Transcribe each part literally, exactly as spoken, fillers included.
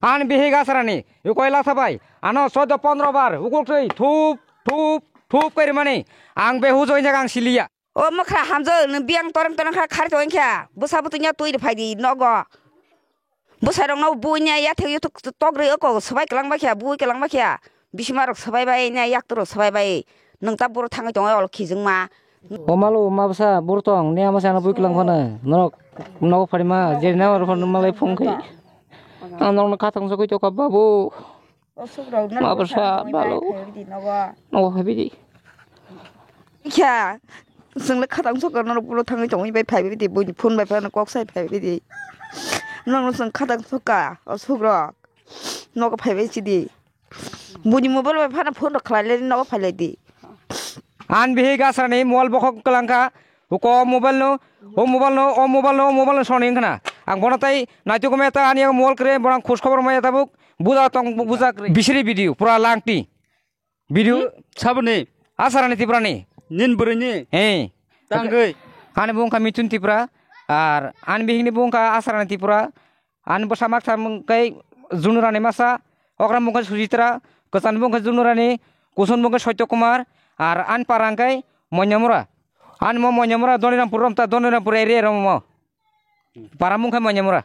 Ani bihik asarani, ukoi latha bai, ano choddo pondro bar, ukuk twi, thup, thup, thup koi rimani, ang be hujo injak ang siliya. O mokra hamjak, nwng biyang toreng toreng kha khari tong kha, bwsa bwtwnya twi rw phai di nogo. Bwsarokno buinya yathek yuthuk togrwi oko swbai kwlangba kha, bui kwlangba kha. Bisima rok swbai bai, nya yaktu rok swbai bai. Nwng ta buro thangwi tongo ol khijwngma. O malo, ma bwsa buro tong, nia bwsa ano bui kwlang phano. Norok nogo pharima, je na oro phano malai phone khai. Ang norokno khatang sokwi tokha babu. Ma bwsa balo. Nogo phaibidi. Kya, chwng le khatang sokha norok buro thangwi tongwi bai phaibidi, buini phone bai phano kok sai phaibidi. Norokno chwng khatang sokha, o sukrok. Nogo phaibai chidi. Buini mobile bai phano phone rok khlai le nogo phai lai di. An bihik asrani mobile bokhok kwlangkha. Uko mobile no, o mobile no, o mobile no, o mobile no soni wngkhana. Ang bono tai naituk me ta ani mobile kre, bono ang khus khobor maya tabuk. Buja tong, buja kre. Bisiri video, pura langti. Video. Hmm? Saboni? Asarani Tiprani. Nin bwrwini? Hey. Tangwi. Ani bung kha Mitun Tipra. Ar ani bihikni bung kha Asarani Tipra. Ani bwsa maksa mung kai Junurani masa. Okra mung kha Sujitra. Kwchan bung kha Junurani. Kusun bung kha Satya Kumar. Ar ani parang kai Monyamura. Ani mo Monyamura Donirampur romta Donirampur area romo. Paramung khe Manyamura.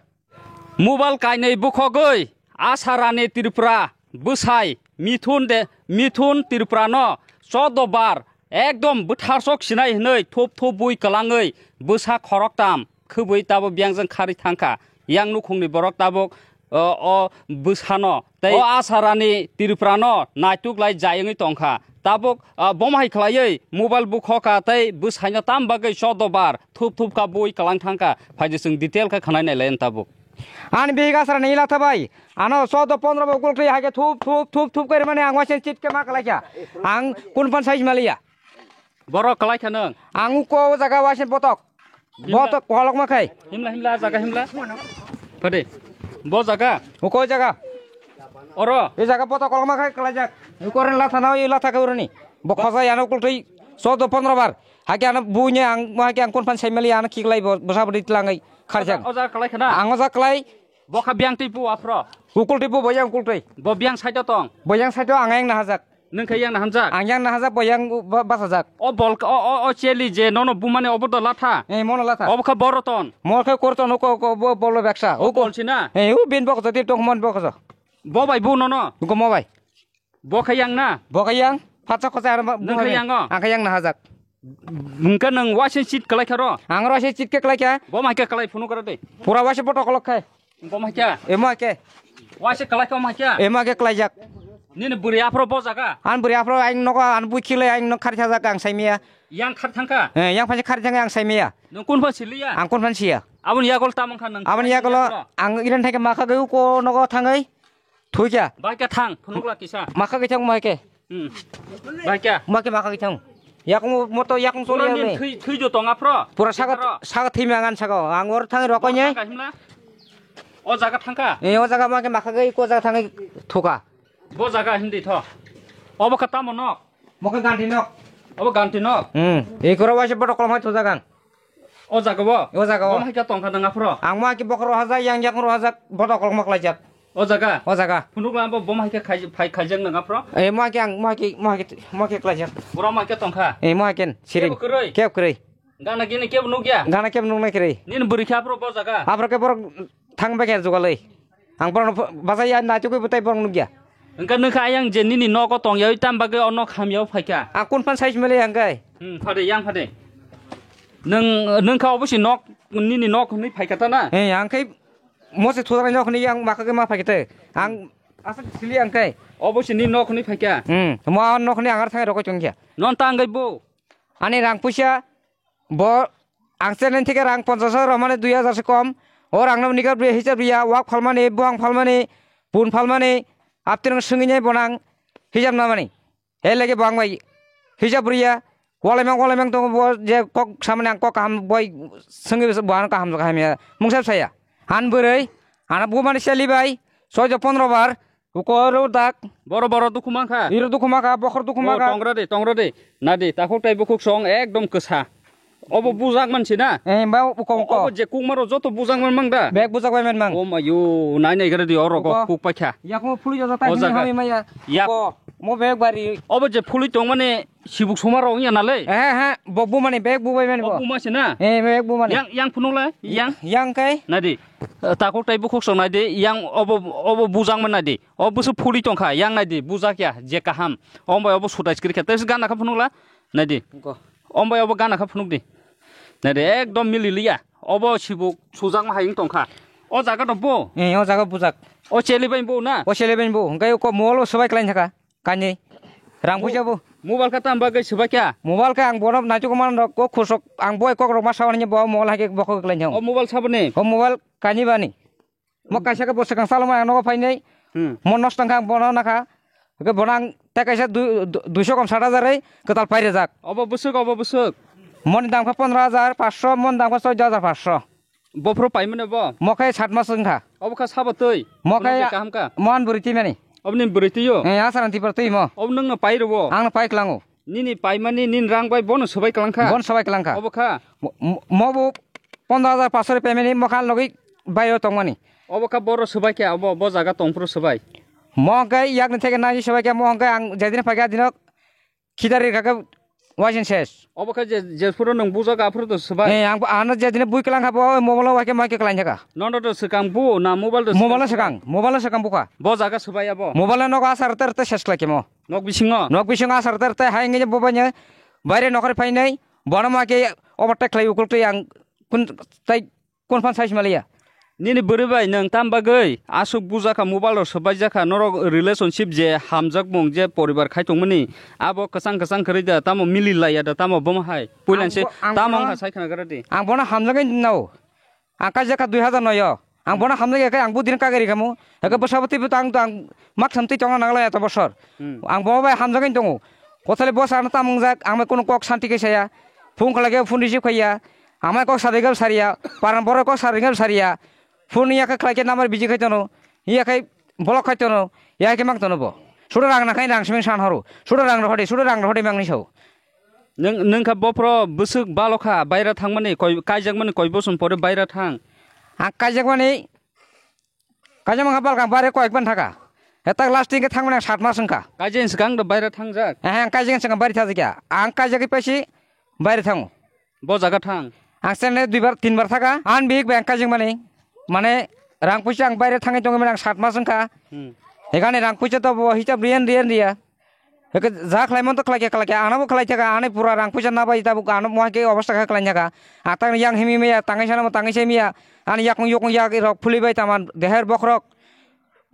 Mobile kainwi bukhogwi Asarani Tripura bwsai Mithun de, Mithun Tripura no chodo bar ekdom bwtharsok sinai hwnwi thup thup bui kwlangwi bwsa khoroktam khwbwi tabuk biyang jwng kharwi thangkha. Yang nukhungni borok tabuk o, o bwsano tei o Asarani Tripurano naituk lai jai wngwi tongkha. Tabuk, ah, bomo hai khlaiwi mobile bukhoka tei bwsaino tam bagwi chodo bar thup thup kha bui kwlang thangkha. Phaidi chwng detail khe khwnai nailai tabuk. Ani bihik Asarani ila thabai. Ano chodo pondro bo kultwi hai khe thup thup thup thup khe mani ang waisen chit khe ma khlaikha. Ang kun phan size maliya. Borok kwlai kha nwng? Ang uko o jaga waisen botok. Himla. Botok kolokma khai. Himla, himla, jaga himla. Pade. Bo jaga? Uko o jaga. Oro? E jaga botok kolokma khai kwlaijak. Uko ren latha na, e latha khe urani. Bo khosa yano kultwi chodo pondro bar. Hake ano buine ang, mo hake ang kun phan saimali ano khiklai bo, bwsa bwdi tlangai kharjak. O jaga kwlai kha na? Ang o jaga kwlai. Bo kha biyang twi pu aphro? Ukultwi pu bo yang ukultwi. Bo biyang side o tong? Bo yang side o ang yang nahajak. Nwng khe yang nahamjak? Ang yang nahajak, bo yang ba-, bachajak. O bol, o, o, o cheli je nono bumani obo do latha? Eh, mono latha. Obo kha boroton? Mo khe korton, o ko, ko, bo, bolo beksa. O O ko. Bol si na? Eh, o bin boksa, tip tong mon boksa. Bo bai bu nono? Ko mo bai. Bo khe yang na? Bo khe yang, phatsa khosa ano ma-, Nwng khe yang o? Ang khe yang nahajak. Nwng khe nwng waise chit kwlai kha ro? Ang ro waise chit khe kwlai kha. Bo mai khe kwlai phunuk ro de. Pura waise botok kolok khai. Bo mai khe? E mo khe. Waise kwlai kha mai khe? E mo khe kwlaijak. Nini bwrwi aphro bo jaga? An bwrwi aphro ang nogo an bui khilai ang nok khari thajak ang saimiya. Yang khar thangkha? Eh, yang phaisa khari thangkha ang saimiya. Nwng kun phan siliya? Ang kun phan siya. Aboni yagol tamang kha nwng? Aboni yagolo ang iran thangkhe makha geu ko nogo thangai. Thukya. Bai khe thang, phunukla kisa. Makha khe thang mai khe. Hmm. Bai khe. Makhe makha khe thang. Yakung moto yakung sori Pura ya ni ne. Thui, thui jo tonga phro. Pura saga, Phro. Saga thimi angan saga. Ang or thang rokoi ne. Thangka himla. O jaga thangka. Eh, o jaga makhe makha khe ko jaga thang thuka. Bo jaga hindi tho. Obo kha tamo nok? Mokhe ganti nok. Obo ganti nok. Hmm. Ei koro waise botok kolom hai thujagan. O jaga bo? O jaga o. Bo hai khe tongkha nang aphro? Ang mo hai khe bokhoro hajak, yang yakung ro hajak, botok kolom klaijak. O jaga? O jaga. Phunuk lambo bo hai khe khai-, phai khaijak nang aphro? Eh, mo hai khe ang, mo hai khe, mo hai khe, mo hai khe klaijak. Boro hai khe tongkha? Eh, mo hai khe siring. Kebo kwrwi? Kebo kwrwi. Gana gini kebo nukya? Gana kebo nuknai kwrwi. Nini bwrwi khe aphro bo jaga? Aphro khe borok thang bai khe jugalwi. Ang borokno ph-, bachai ya naitukgwi bwtai borok nukya. Hwnkhe nwng khe ayang je nini nogo tongyawi tam bagwi o nok hamya o phaikha. Ang kun phan size mili hwnkhe. Hmm, phade, yang phade. Nwng, nwng khe obosi nok, nini nok hwnwi phaikha ta na? He, ang khe mose thujaknai nok hwnwi yang makha khe ma phaikha te. Ang aswk sili ang khe. Obosi ni nok hwnwi phaikha? Hmm, mo nok hwnwi ang ar thangwi rokoi tongkha. Non ta wngwi bo? Ani rang puisa Bo ang channel theke rang ponchash hajar romani dui hajar se kom. O rang no nikar bri hisab riya, wak phalmani, buang phalmani, pun phalmani, aptirang swngwi nai bonang hisab namani. He lege bo ang bai hisab riya, walai mang, walai mang tongo bo je kok samani ang kok kaham boi swngwi bo ano kaham kaham ya. Mungsa saya. Han bwrwi, ano bumani seli bai, soijo pondro bar, Uko oro dak. Boro boro dukhu mankha. Iro dukhu mankha, bokhor dukhu Oh, mankha. Tongra de, tongra de. Nadi, takhuk tai bukhuk song ekdom kwsa. Obo bujak mansi na? Eh, ba, uko, uko. Obo je kukmaro joto bujak man mang da? Bek bujak bai man mang. O mayo, nai nai gara di oro go, Uko. kuk paikha. Yakmo phuli joto O tai jaga. hami maya. Yak. Ko, mo bek bari. Obo je phuli tong mane sibuk sumaro wngya nalai? Eh, eh, bo bumani bek bubai mani O bo. buma si na? Eh, bek bumani. Yang, yang phunukla? Yang? Yang kai? Nadi. Takok tai bukhuk sok nadi. Yang obo, obo bujak man nadi. O busu phuli tongkha. Yang nadi. Bujak ya. Je kaham. Ombai obo sutai skri khe. Tes gana kha phunukla? Nadi. Ko. Ombai obo gana kha phunuk di. Nadi. Ekdom mili liya. Obo sibuk sujak ma hayung tongkha. O jaga do bo? Eh, o jaga bujak. O cheli bai bo na? O cheli bai bo. Hingkai ko molo sobai klain thaka. Kani. Rang Mo-, puisa bo. Mobile kha tam bagwi swbai kha? Mobile kha ang bono naituk man rok ko khusok ang boi kok rok ma sawan ni bo mobile hai ke bokho klai O nyang. mobile saboni? O mobile kani bani. Mo kaisa ke bo swkang salo ma ang nogo phainai. Hmm. Mo nosto kha ang bono nakha. Ke bono ang te kaisa dui-, du-, duiso kom sat hajar rei kwtal pai rejak. Obo bwswk, obo bwswk. Moni dam kha pondro hajar paanch sho, mon dam kha choddo hajar paanch sho. Bophuru paimani bo? Mo khe sat mas wngkha. Obo kha sabo twi? Mo khe Obo kaham kha? Mohan bwrwi twimani. Oboni bwrwi twiyo? Eh, asarang tipra twi mo. Obo nwngno pai rwo? Angno pai klango. Nini paimani nini rang bai bono swbai klang kha? Bono swbai klang kha. Obo kha? Mo, mo, mo bo pondro hajar paanch sho ri paimani mo kha logi baio tongmani. Obo kha boro swbai kha, obo bo jaga tongphuru swbai? Mo hwnkhe yakni theke nai swbai kha, mo hwnkhe ang jedin phaikha dino Khidari kha khe waising ses. Obo khe je, je phuru nwng bujak aphuru to swbai. Eh, ang, ano je dine bui klang kha bo, mobile o waikhe maikhe klang kha. Nono to swkang bu na mobile to Mobile o swkang? Swkang, mobile o swkang bukha. Bo jaga swbai abo. Mobile o nogo asar ter ter ses khlai khe mo. Nok bisingo? Nok bisingo asar ter ter hai ngi bo banya baire nokhor phainai, bono maikhe overtake khlai ukul twi ang kun tai Kun phan sai simaliya? Nini bwrwi bai nwng tam bagwi aswk bujakha, mobile rok swbaijak kha, norok relationship je hamjakmung je poribar khai tongmani, abo kwchang kwchang kwrwi da, tamo mili laiya da, tamo bomo hai? Puilan Ang se bo-, ang tamo bono, wngkha sai khna gra di. Ang bono hamjagwi nao. Ang kaijak kha dui hazar noi o. Ang bono hamjagwi khe ang budino kagari khamu. Eke bwsabo twibo tang tang mak sam twi tongna nang lai eto bosor. Hmm. Ang bomo bai hamjagwi tongo. Kothali bosa ano tamo wngjak, ang bai kunu kok santi khe saya. Phone khlai khe phone receive khaiya. Amai kok sadai khe sariya, paran borok kok sadai khe sariya. Phone ya khe khlai khe number busy khai tono. Ya khai block khai tono. Ya khe mang tono bo. Sudo rang na khai rang simi san horo. Sudo rang rohode, sudo rang rohode mang ni sao. Nung, nung kha bophro bwswk balo kha, baira thangmani, koi, kaijakmani koi bosom pore baira thang. Ang kaijakmani Kaisa mangkha balkang bare koyek ban thaka. Hetak lasting khe thangmani ang sat mas wngkha. Kaisa swkang do baire thangjak? Ehe, ang kaisa swkang baire thajak ya. Ang kaisa khe paisi baire thango. Bo jaga thang? Ang sene duibar, tinbar thaka. An bihik bai ang kaisa mani. Mane rang puisa ang baire thangwi tongwi mani ang sat mas wngkha. Hmm. Ekhane rang puisa to bo hisab riyan riyan riya. Hwnkhe ja khlaimano to khlaikha, khlaikha, ano bo khlaikha, ani pura rang puisa nabai tabuk ano mohai khe obostha khe khlainaka. Atang yang himi maya, tangwi sana bo tangwi sai maya, ani yakung yukung yak rok phuli bai tama deher bokhorok.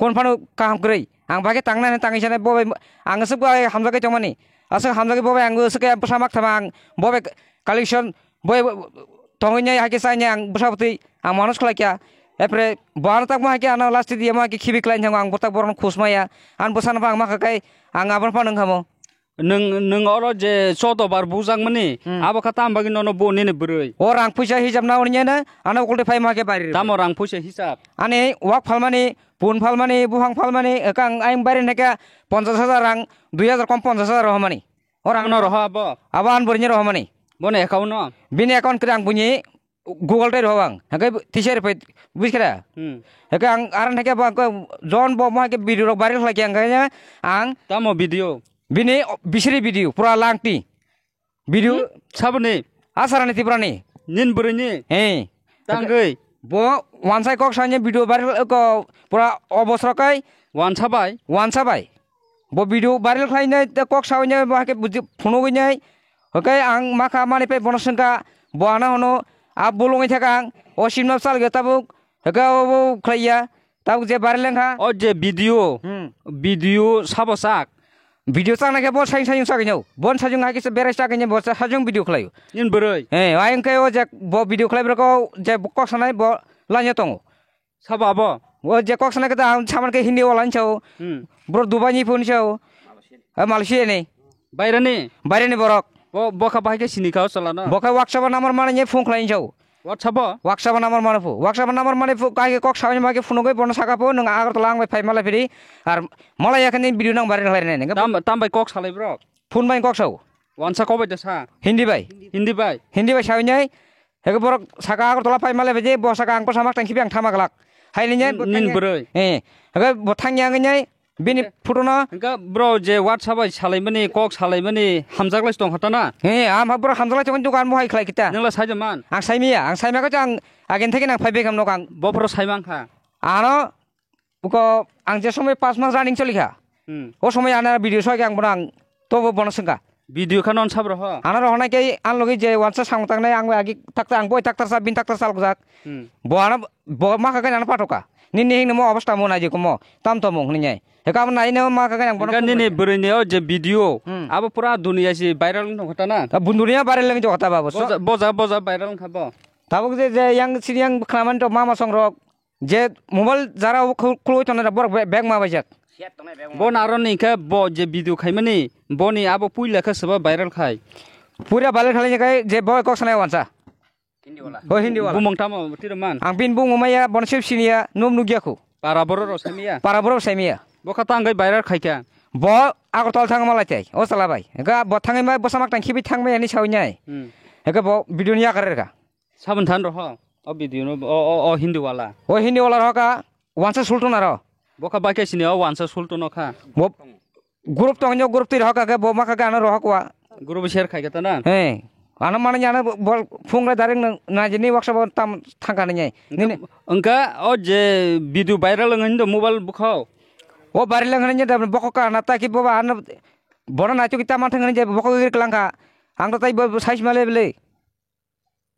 Kon phano kaham kwrwi. Ang bai khe tangnani tangwi sanai bo bai, ang aswk bai hamjagwi tongmani. Aswk hamjagwi bo bai ang aswk khe bwsa mak thama ang bo bai collection Bo tongwi nai hai khe chai nai ang bwsa bwtwi ang manus khlai kha. Epre bo ano takma hai khe ano last di amo hai khe khibi khlai thango ang bwtak borok no khus maya. Ang bwsa no ang ma kha kai ang abo no phano wngkha mo. Nwng, nwng oro je chodo bar bujak mani Hmm. abo kha tam bagwi nono bo nini bwrwi. O rang puisa hisab na oni nai ano ukulti phai ma khe bari. Tamo rang puisa hisab? Ani wak phalmani, pun phalmani, buphang phalmani, ekang ayang bari nai khe ponchash hajar rang, dui hajar kom ponchash hajar rohormani. O rang no roho abo? Abo an bwrwini rohormani. Bono account no? Bini account khe ang buini Google Pay roho ang. Hake tisai rwphai buiskha da? Hmm. Hake ang aran hake bo ang jon bo mo hake video rok viral khlai khe ang khe ang Tamo video? Bini bisiri video pura langti. Video Hmm? Saboni? Asarani Tiprani. Nin bwrwini? He. Tangwi? Bo wansai kok sanya video viral ko pura obosro kai. Wansa bai? Wansa bai. Bo video viral khlainai tei kok saui nai bo hake buji phunugui nai. Hwnkhe ang makha mani pai bono swngkha bo ano hwno a bolongwi thaka ang o simno chalgwi tabuk hwnkhe o bo khlaiya tabuk je viral wngkha. O je video, Hmm. video sabo chak? Video chaknai khe bo sayung sayung chagwi nai. Bon sayung hai khe berai chagwi nai bo sayung video khlaio. Nini bwrwi? He, ayang khe o je bo video khlai borok o je kok sanai bo lainio tongo. Sabo abo? O je kok sanai khe ta ang saman khe Hindi wala ni sao. Hmm. Bro Dubai ni phone sao. Eh, Malaysia ni. Bairani? Bairani borok. Bo, bo kha bahai khe sini kha o chala no? Bo kha WhatsApp o number mani ni phone khlai sao. WhatsApp o? WhatsApp o number mani phu. WhatsApp o number mani phu, kai khe kok sao ni ma khe phone goi bono saka phu, nwng Agartala ang bai phai malai phiri. Ar malai ya khe ni video nang viral khlai nai. Tam, tam bai kok salai bro? Phone bai kok sao. Wansa kobai da sa? Hindi bai. Hindi bai. Hindi bai sawi nai. Hege borok saka Agartala pai male beje bo saka ang kosa mak tang khibi ang thama glak. Hai ni nai. Nin, bo nin thangya. Bwrwi. Eh. Hege bo thangya ngai nai. Bini photo no. Hingke bro je WhatsApp bai salaimani, kok salaimani, hamjaklai tong kha ta na? Eh, am ha bro hamjaklai tong dukan mo hai khlai kita. Nangla saija man? Ang saimiya, ang saima ka ang agen theke nang phai bekam nok ang. Bo phoro saimang kha. Ano Buko ang je somoi pas mas running choli kha. Hmm. O somoi ana video soi ang bono ang tobo bono sengkha. Video kha non sabro ho. Ana rohonai ke an logi je wansa samung tangnai ang agi takta ang boi taktar sa bin taktar sal gujak. Hmm. Bo ana bo ma kha ana patoka. Nini hing mo obostha mo naji komo. Tam to mung hini nyai. He kam nai ne ma kha ang bono. Nini bwrwi ni o je video. Hmm. Abo pura dunia si viral wng tong kha ta na. Bun dunia viral wng tong kha ta babo. Boja boja viral wng kha bo. Tabuk je je yang sini yang khlaman to mama song rok. Je mobile jara o khul-, khulwi tongnai rok borok be-, bag ma baijak. Bo naro ni khe bo je video khaimani boni abo puila khe soba viral khai. Pura viral khalai khe je bo kok sanai wansa. Hindi wala. O Hindi wala. Bumung tamo tiro man. Ang bin bung umaya bono sip siniya num nugya khu. Para boro ro samiya. Para boro samiya. Bo kha tang gai viral khai kha. Bo Agartala thang malai tai. O sala bai. Ga bo thangai mai bo samak tang khibi thang mai ani sawi nyai. Hmm. Ega bo video ni yakar ka. Sabun than roho. O video no, o, o, o Hindi wala. O Hindi wala roho ka wansa sultan aro. Bo kha bai khe sini o wansa sultan o kha. Bo group tong nyo group twi roho ka ke bo ma kha gana roho kwa. Group share khai kata na. He. Ano mana nyana bo phung le direct na jini waksa bo tam thangka ni nyai. Nini. Engka o je video viral ngi do mobile bukhao. O viral ngi da bokho ka na ta ki bo ba ano bona na chu ki ta man thang ni je bokho gir klangka. Ang to tai bo size male bele.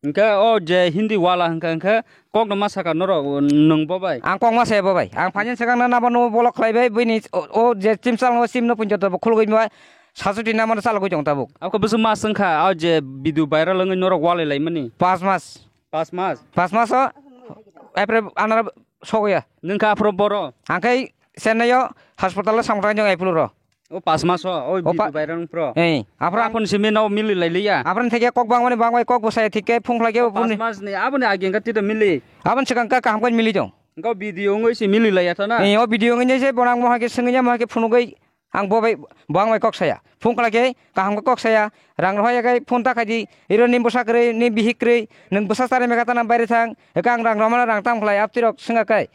Hingke o je Hindi wala hingke, hingke kokno ma saka norok, nwng bo bai? Ang kok ma saya bo bai. Ang phainani swkang na nabo no bolok khlai bai, buini o, o je chimsal no sim no punjo to khulgwi ma sajuti namo no chalgwi tong tabuk. Abokhe bwswk mas wngkha, o je video viral wngwi norok walai laimani? Pas mas. Pas mas? Pas mas o April anara sogya. Nwng kha aphuru boro? Ang khai Chennai o hospital o samung tang jong April ro. O pas mas o, o pa- video viral wng pro. Ei, aphra ang- Aphun simi no mili lai liya. Aphra theke kok bang mani bang bai kok bwsai thik khe phung khlai khe. O pas mas ni aboni agi wngkha tito mili. Aboni swkang kha kaham khe mili tong. Engko video wngwi se mili lai ya ta na. Ei, o video wngwi se bonang mo hake swngwi ya mo hake phunugwi ang bo bai bo ang bai kok saya. Phung khlai khe kaham khe kok saya. Rang rohai ya kai phone ta khai di. Iro ni bwsa kwrwi ni bihik kwrwi nwng bwsa chari mega ta na baire thang. Eka ang rang romana rang tam khlai apti rok swngya kai.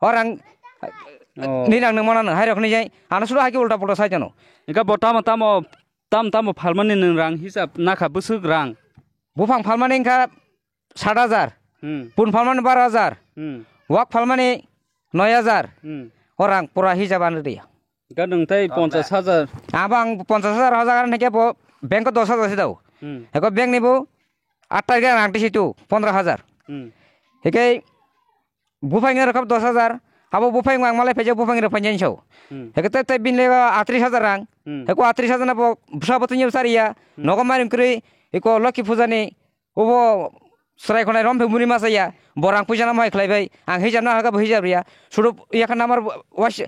O rang ni rang nung mano nung hai rok ni jai. Ano suru hai ke ulta pulta sai jano. Engka bo tamo tamo tam tamo phalmani nung rang hisab nakha bwswk rang. Buphang phalmani engka sat hajar. Hmm. Pun phalmani baro hajar. Hmm. Wak phalmani noi hajar. Hmm. O rang pura hisab ano dia. Engka nung tai ponchas hajar. Abo ang ponchas hajar hajar ani ke bo bank o dos hajar si dao. Hmm. Eko bank ni bo at tarikh ang tisi tu pondro hajar. Hmm. Hike buphang ni rokab dos hajar, abo buphang ang malai phaijak buphang ni phaijak so. Hmm. Heke te te bin le atris hajar rang. Hmm. Heko atris hajar na bo bwsa bo tini sariya. Hmm. Nogo marim kri iko Lokhi puja ni obo srai khonai rom phe muni ma saya. Borang puja na mai khlai bai. Ang hijab na haga bo hijab riya. Surup yakha namar was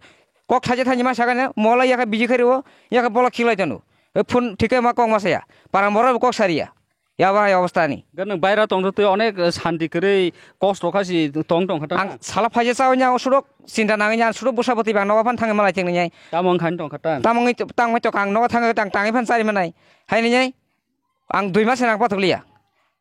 kok thaje thaje ma sagana mola yakha biji khari o yakha bolok khiklai tanu. Phun thikai ma kok ma saya. Parang boro kok sariya. Ya bahai obostha ni. Gan nang baira tong twi onek, eh, santi kwrwi kosto kha si tong tong kha ta. Ang sala phaisa chawi nya surok chinta nangwi nya surok bwsa bwtwi bang nogo phan thangwi malai thengni nyai. Tamo wng khan tong kha ta. Tamo wngwi tangwi tong ang nogo thangwi tang tangwi phan chari manai. Hai ni nyai. Ang dui mas nang pathok liya.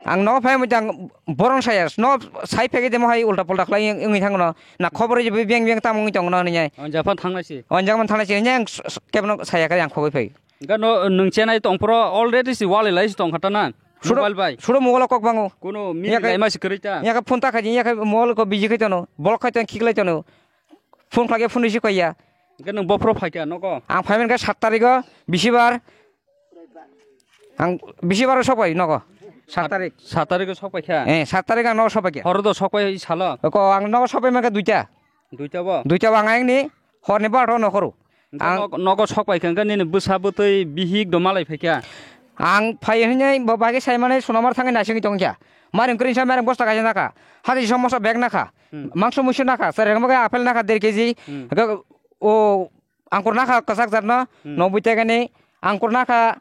Ang nogo phai mui tang borong saya no sai phege demo hai ulta pulta khlai wngwi thang no. Na khobor je beng beng tamo wngwi tong no ni nyai. Ang japhan thangnai si. Ang japhan thangnai si nyai ang kebno saya kha ang khogwi phai. Hingke no, nwng chenai tongphuru already si walai lai si tongkha ta na. Suro, mobile bai. Suro mobile kok bango. Kuno mili lai ma si kwrwi ta. Yake phone ta khaji, yake mobile ko busy khai tono. Block khai tono, khiklai tono. Phone khlai phone receive khaiya. Hingke nwng bophuru phaikha nogo. Ang phaiman khe sat tarikh o, bisibar. Ang bisibar o sok pai nogo. Sat tarikh. Sat tarikh o sok paikha. Eh, sat tarikh ang nogo sok paikha. Horo do sok pai salo. Ko ang nogo sok pai mankha duita. Duita bo? Duita bo ang ayang ni hor ni barota o nokhoro. Ang nogo sok pai kha, hingke nini bwsa bwtwi bihik do malai phai kha. Ang phai hwnwi bo bagwi sai mani sonomar thangwi naisingwi tong kha. Mari kwrwi sa mari bosta kaisa nakha. Hati somosa bag nakha. Hmm. Mangso muisu nakha. Sari rang bagwi apple nakha der kg. Hmm. Hingke o angkur nakha kwchak jat no. Hmm. Noboi taka ni angkur nakha.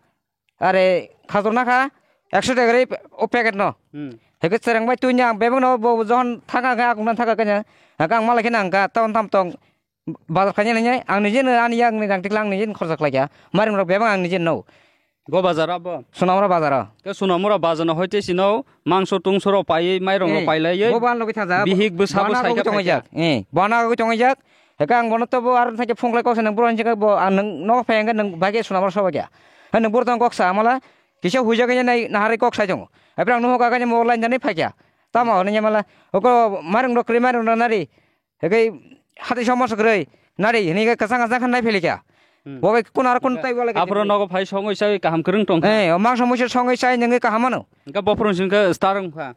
Are khajur nakha ekso taka ri o packet no. Hmm. Heke chereng bai twi ang bebak no bo johon thaka khe akung thaka kanya. Hake ang malai khe nang ka ton tam tong bazar kanya nanya ang nije no ani yang ni rang tiklang nije khorsa khlai kha. Marim rok bebak ang nije no. Go bazar abo? Sonamura bazar o. Ke Sonamura bazar no hoite sino mangso tungso rok paiwi, mairong rok Eh, pailaiwi. Bo ban logi thajak. Bihik bwsa bo Bana saika logi tongo paikha. Jak. Eh, bana logi tongo jak. Heka ang bono to bo ar thake phung lai kok sa nang bro hinjak bo ang nang no phai ang nang bage Sonamura soba kya. Ha nang bro tong kok sa amala kisa huijak nai nahari kok sai tongo. Apre ang no ka ka mo line jani phai kya. Tamo ni mala oko mairong rok kri mairong rok nari. Hekai hati somos kwrwi nari hini ke kwchang kwchang khan nai pheli kha. Hmm. Bo bai kun ar kun Hingke tai wala ke apro tini. Nogo phai songwi sai kaham kwrwng tong kha. Eh, o mangsa muisa songwi sai nangwi kaham mano. Hingke bophron singke star wng kha.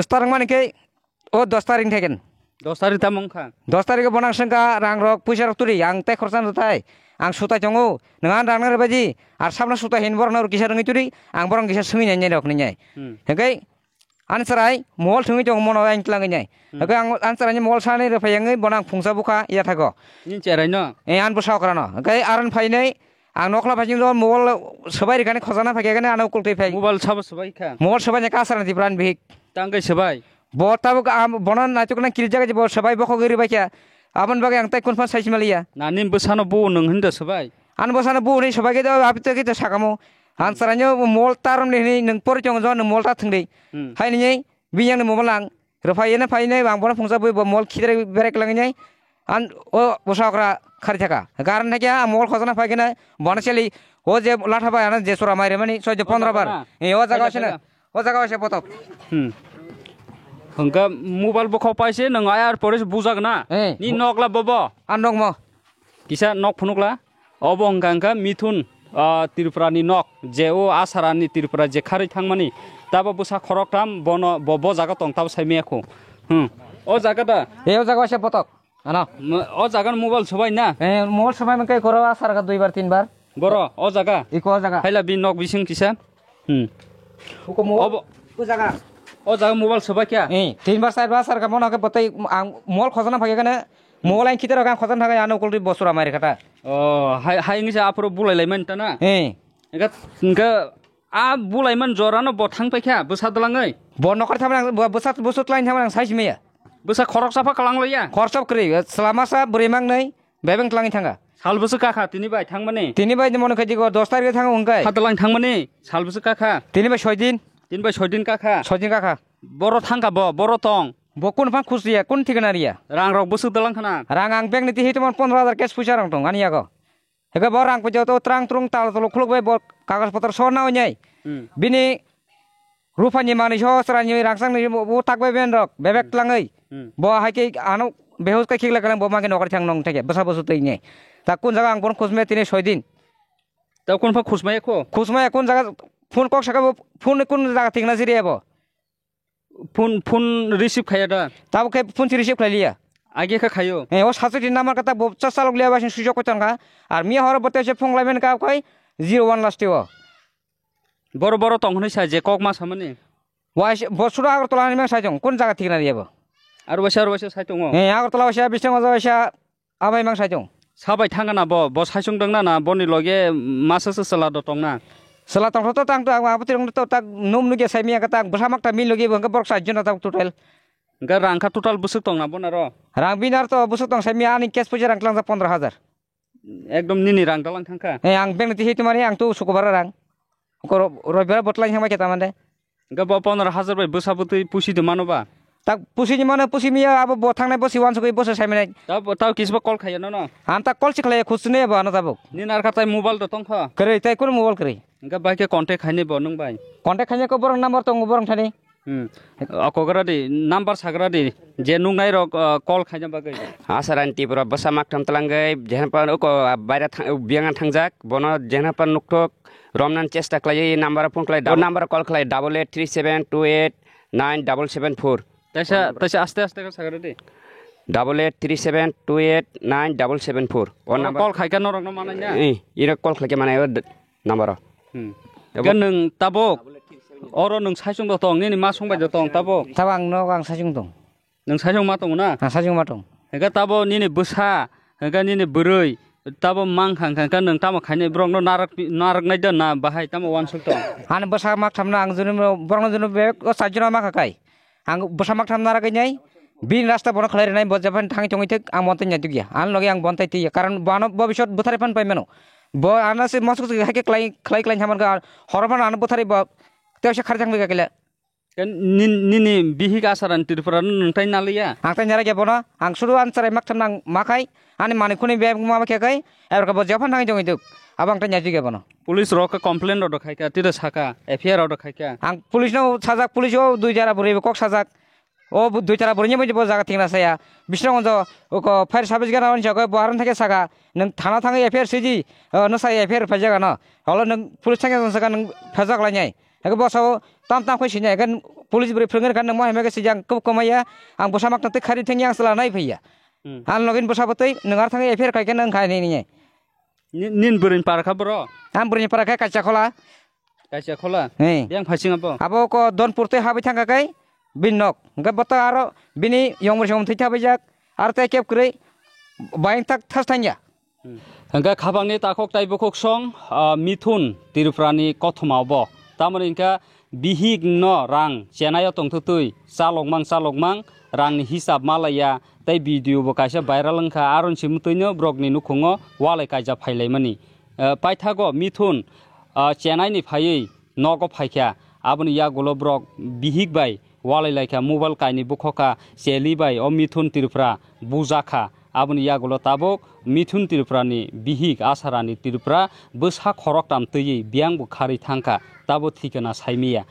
Star wng mani ke o dos tarik theken. Dos tarik tamo wng kha. Dos tarik bo nang sengka rang rok puisa rok turi ang tai khorsa no tai. Ang sutai tongo nang an rang nang rebaji ar sabna sutai hin borok no kisa rwngwi turi ang borok kisa sengwi nai nai rok ni nai. Hmm. Hekai Ani chwrai mol thwngwi tongo mono ayang tlangwi nai. Hmm. Hwnkhe ang ani chwraini mol sani rwphai yangwi bono ang phungsa bukha yathago. Nini chwraino? Eh, ani bwsa okrano. Hwnkhe aron phainai ang nokla phaising do mol swbai rikani khojana phaikhe ano ukultwi phai. Mobile sabo swbai kha? Mol swbai ni kasarani Tipra ni bihik. Tangkai swbai? Bo tabuk am-, bono naitukna kirijak bo swbai bokhogwi rwbaikha. Aboni bagwi ang tai kunphano saisi maliya. Nani bwsano bo nwng hinda swbai? Ani bwsano bo hwnwi swbaikhe do abitwkhe sakamo. Ang chwraino mol ta romni hwnwi nwng pori tongo, nwng mol ta thwngdi. Hmm. Hai nini bini yangni mobile ang rwphai eno phai nai, ang bono phungsa bui bo mol khidrai berai kwlangwi nai. An o bwsa okra khari thaka. Garan thakya ang mol khojana phai khe na bono cheli o je latha bai ano je sura mai remani soijo pondro bar. Latha bai na? Eh, o jaga Latha bai sena. Na? O jaga bai se potok. Hmm. Hwnkhe mobile bo khok paise nwng ayar pore se bujak na? Eh. Ni nokla bobo? An nokmo. Kisa nok phunukla? Obo hwnkha hwnkha Mithun, ah, Tripura ni nok, je o Asara ni Tripura je kharwi thangmani, tabo bwsa khoroktham bono bo, bo jaga tong tabo saimaya khu. Hmm. O jaga da? E o jaga waisa potok. Ano. Mo-, o jaga ni mobile sobai na? Eh, mobile sobai mangkai koro Asara ka duibar tinbar. Boro, o jaga? Iko o jaga. Haila bi nok bising kisa? Hmm. Uko mo-, Obo. O jaga. O jaga mobile sobai kya? Eh, tinbar sairbar Asara ka mono ke botai ang mobile khojana phage kane. Mobile ang khitar ang khojana thangwi ano kulti bosura mai rikha ta. Oh, hai, hai wngwi se aphuru bulai lai man ta na? Eh. Engka, engka a bulai man jora no bo thang paikha, bwsa dwlangwi. Bo nokar thamani ang, bo bwsa, bwsa twlaini thamani ang saisi maya. Bwsa khoroksa pha kwlang loya? Khoroksa kwrwi, swlama sa bwrwi mangnwi, bebeng twlangwi thanga. Sal bwswk kakha tini bai thangmani? Tini bai mono khaidi go dos tarikhe thango hwnkai. Kha dwlang thangmani? Sal bwswk kakha? Tini bai soi din. Tini bai soi din kakha? Soi din kakha. Boro thangkha bo, boro tong. Bo kun phang khusriya, kun thikana riya? Rang rok bwswk dwlang khana? Rang ang bag ni tihi tomon pondro hajar cash puisa rang tong ani yago. Hwnkhe bo rang puisa to trang trung tal tolo khuluk bai bo kagoj potro so na onyai. Hmm. Bini ruphani manwi so chwraini rangchakni bo tak bai ben rok bebek Hmm. Tlangwi. Hmm. Bo hai khe ano behus kai khikla kalang bo mangke nokar thang nong theke bwsa bwswk twi nge. Ta kun jaga ang bono khusmaya tini soi din. Ta kun pha khusmaya kho? Khusmaya kun jaga phone kok saka bo phone kun jaga thikna siri abo. Phone, phone receive khaya da? Tabo khe phone si receive khlai liya. Age kha khayo? Eh, o sasu tin number kata bo cha chalok liya ba sin sujok ko tongkha. Ar miya horo bote se phone lai men ka khoi zero one last o. Boro boro tong hwnwi sa je kok ma samani. Wai se bo sura Agartala ni mang sai tong. Kun jaga thikna liya bo? Ar waisa, ar waisa sai tongo? Eh, Agartala waisa, Bising waisa, Abai mang sai tong. Sabai thangana bo, bo saisung dwngna na, boni loge masa se sela do tongna. Sela tong to tang to ang aputi rong to tak num nuge sai miya ka tak bwsa mak ta min loge bo hwnkhe borok sai jona tak total. Hwnkhe rang kha total bwswk tongna bona ro? Rang binar to bwswk tong sai miya ani cash puja rang tlang ja pondro hajar. Ekdom nini rang dalang thangkha. Eh, ang beng ti hitu mari ang tu sukubar rang. Ko ro-, roibar botlang hama keta mande. Hingke bo pondro hajar bai bwsa bwtwi pusi de mano ba? Tak pusi ni mano pusi miya abo bo thangnai bo si wansugwi bo se sai manai. Ta bo, ta kisba call khaiya nono? Ang ta call si khlaiya khusune bo ano tabuk. Nini arkha tai mobile do tongkha? Kwrwi tai kunu mobile kwrwi. Hingke bai khe contact khainai bo nwng bai? Contact khainai ko borok number tongo borok thani. Hmm. Okogra di, number sagra di, je nuknai rok, ah, call khaina bagwi. Asarani Tripura bwsa maktham twlangwi, jehempar uko, ah, baira thang-, biyang thangjak, bono jehempar nukthok, romnan chesta khlaiwi, number phone khlai, double number call khlai, double eight three seven two eight nine double seven four. Taisa, taisa aste aste khe sagra di. Double eight three seven two eight nine double seven four. O number call khaika norokno manai na? Eh, ino call khlaika manai o d-, number o. Hmm. Abo. Hingke nwng tabuk, oro nwng saichung do tong, nini ma song bai do tong tabuk. Tabuk ang nok ang saichung tong. Nwng saichung ma tongo na? Ang saichung ma tong. Hingke tabuk nini bwsa, hingke nini bwrwi, tabuk mang kha, hingke nwng tamo khainai borokno narak, naraknai da na bahai tamo wansuk tong? Ani bwsa mak thamna ang juni borokno juni bebak o saichung ma kha kai. Ang bwsa mak tham naragwi nai, bini rasta bono khlai rwnai, bo jephanu thangwi tongwi thik, ang bontai nai dukya. Ani logi ang bontai twiya, karon bo ano bobisot bwtharwi phano pai mano. Bo ano se mosok se hai khe klai, klai, klai hamar ga horo phano ano bwtharwi bo tei se khari thang bai kha kile. Ke nin-, nini bihik Asaran Tripura no nwng tai naliya? Ang tai nalai khe bono. Ang suru an chwrai mak tham nang ma khai. Ani manwi khuni be ma khe kai. Ebar khe bo jephang thangwi jongwi duk. Abo ang tai nai jige bono. Police rok khe complain rok khai kha, tira saka, F I R rok khai kha. Ang police no sajak, police o dui jara bwrwi kok sajak. O bu-, dui tara borokni bo jaga thikna saya. Bising onjo oko fire service gana onjo ko bo aron thake saka. Nwng thana thangwi F I R sidi, o, no sai F I R phaijak ano. Holo nwng police thangya saka nwng phajak lainai. Eko bo sao tam tam khoi sinai. Eko police bwrwi phwrwngwi kha nwng mo hemeke sijang kub komaya. Ang bwsa mak tang tei khari thengya ang sala nai phaiya. Hmm. Ang login bwsa bo tei nwng ar thangwi F I R khai khe nwng khai ni ni. Ni-, nin bwrwini para kha bro? Ang bwrwini para kha kaisa khola. Kaisa khola? Hey. Yang phasing abo? Abo ko Donpur tei habai thangka kai bini nok. Hwnkhe boto aro bini yongmor songmor thwi thabaijak. Aro tei kep kwrwi bayang tak thas thangya. Hmm. Hwnkhe khabangni takhuk tai bukhuk song, ah, Mithun Tripurani kothoma obo. Tamoni hwnkhe bihik no rang chenaio tongthwtwi chalokmang chalokmang rangni hisab malaiya tei video bo kaisa viral wngkha, aron simtwino borokni nukhungo walai kaijak phailaimani. Eh, paithago Mithun, ah, Chennai ni phaiwi nogo phaikha, aboni yagulo borok bihik bai walai laikha, mobile kainwi bukhokha, cheli bai o Mithun Tripura bujakha. Aboni yagulo tabuk Mithun Tripura ni bihik Asarani Tripura bwsa khoroktam twiwi biyang bo kharwi thangkha, tabo thikana saimiya.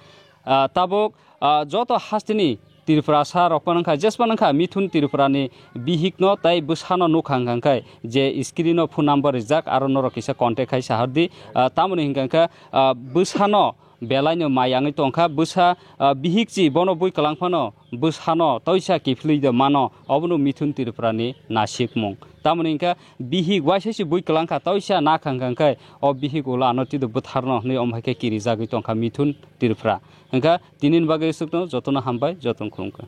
Ah, tabuk, ah, joto hasteni Tripurasa rok phano wngkha, jesphano wngkha Mithun Tripura ni bihik no tei bwsano nukha hwnkha khe je screen o phone number rijak, aro norok kisa contact khai sahardi. Ah, tamoni hwnkha khe, ah, bwsano belaino mai yangwi tongkha, bwsa, ah, bihik chi bono bui kwlang phano bwsano toisa kiphilwi de mano, obono Mithun Tripura ni nasikmung. Tamoni hwnkha bihik waisa se bui kwlang kha, toisa nakha hwnkha khe o bihik ulo ano twido bwtharno hwnwi omo hai khe kirijagwi tongkha Mithun Tripura. Hwnkha tinini bagwi aswkno jotono hambai, jotono khulumkha.